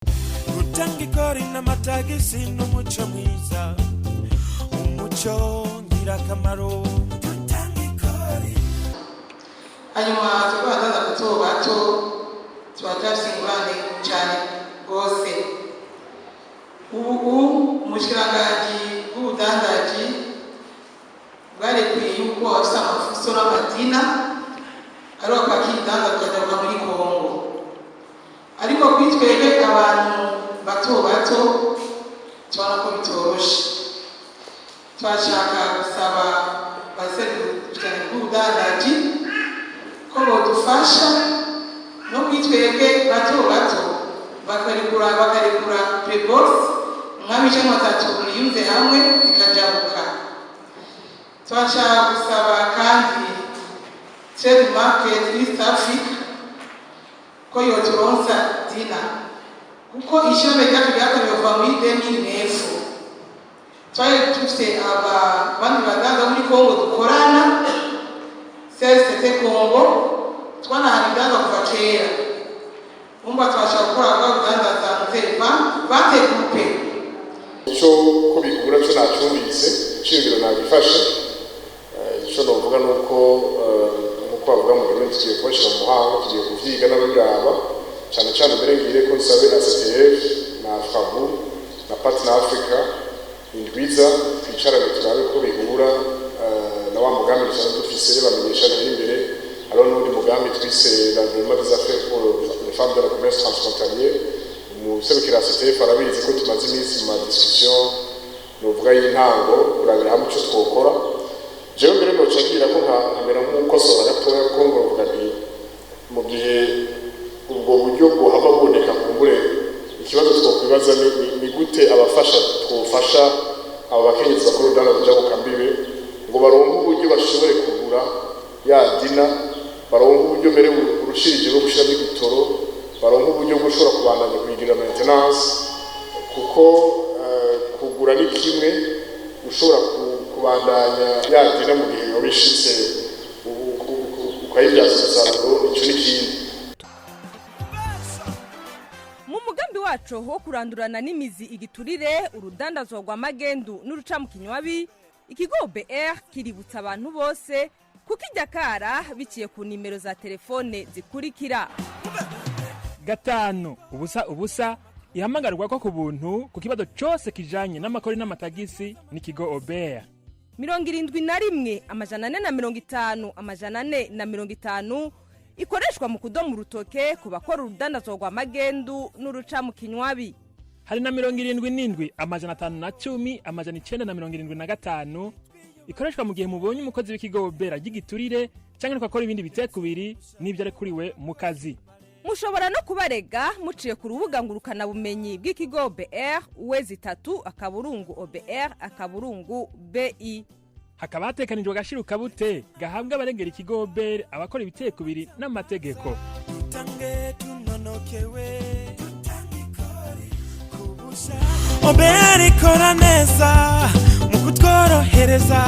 Gutanga ikori n'amatagisi n'umuco mwiza, umuco ngirakamaro. Dutanga ikori. Hanyuma twebwe abadandaza bato bato tuba turafise ingorane cyane rwose. Ubu umushikiranganji bw'ubudandaji bwarekuye yuko abafise amafuso n'amadina ari bakwakira idandaza bikajabuka muri Kongo, ariko kuri twebwe abantu bato bato tubona ko bitoroshe. Twashaka gusaba abaserukira bw'ubudandaji ko bodufasha no kuri twebwe bato bato, bakarekura prebox umwami cyangwa batatu biyunze hamwe zikajabuka. Twashaka gusaba kandi Trade Market East Africa ko yoturonsa dina, kuko ishirahamwe ryacu ryatangiye kuva muri 2009. Twari dufise abandi badandaza muri Congo dukorana, CST Congo, twanahana idandaza kuva kera. Umva, twashaka gukora bwa budandaza nzeba bategupe. Icyo ko bigura cyo nacyumvise, iciyumviro nagifashe. Icyo novuga ni uko nk'uko bavuga mu Burundi, tugiye kubashyira mu muhango, tugiye kuvyiga n'ababiraba cyane cyane. Mbere ngire ko nsabe ACTF na FRABU na Partner Africa indwiza twicarane, turabe ko bihura na wa mugambi dusanzwe dufise bamenyesha ntera imbere. Hariho n'uwundi mugambi twise l'environnement des affaires pour les femmes de la commerce transfrontalier. Umuserukira ACTF arabizi ko tumaze iminsi mu ma discussion novuga y'intango, kurabira hamwe ico twokora. Jewe mbere noca ngira ko nkamera nk'ukosora gatoya, kuko ngovuga nti mu gihe ubwo buryo bwohava buboneka, kumbure ikibazo twokwibaza ni gute abafasha twofasha abo bakenyezi bakora urudandazwa rujabukambibe ngo baronke uburyo bashobore kugura ya dina, baronke uburyo mbere burushirije bwo gushiramo igitoro, baronke uburyo bwo gushobora kubandanya kuyigira maintenance, kuko kugura ni kimwe, ushobora kubandanya ya dina mu gihe yoba ishitse ukayibyaza umusaruro, ico ni kindi. Mu mugambi wacu wo kurandurana n'imizi igiturire, urudandazwa rwa magendu n'uruca mu kinywabi, ikigo OBR kiributsa abantu bose kuko kara biciye ku nimero za telefone zikurikira: 500 0 ihamagarwa ko ku buntu ku kibazo cyose kijanye n'amakori n'amatagisi n'ikigo OBR. 71 450 450 ikoreshwa mu kudoma urutoke ku bakora urudandazwa rwa magendu n'uruca mu kinywabi. Hari na 77 510 975 ikoreshwa mu gihe mubonye umukozi w'ikigo OBR ry'igiturire cyangwa ariko akora ibindi bitekubiri n'ibyo arekuriwe mu kazi. Mushobora no kubarega muciye ku rubuga ngurukanabumenyi bw'ikigo OBR, w3.obr.bi. Hakaba hatekanijwe agashirukabute gahabwa abarengera ikigo OBR, abakora ibitekubiri n'amategeko. Dutange tunonokewe, OBR ikora neza mu kutworohereza.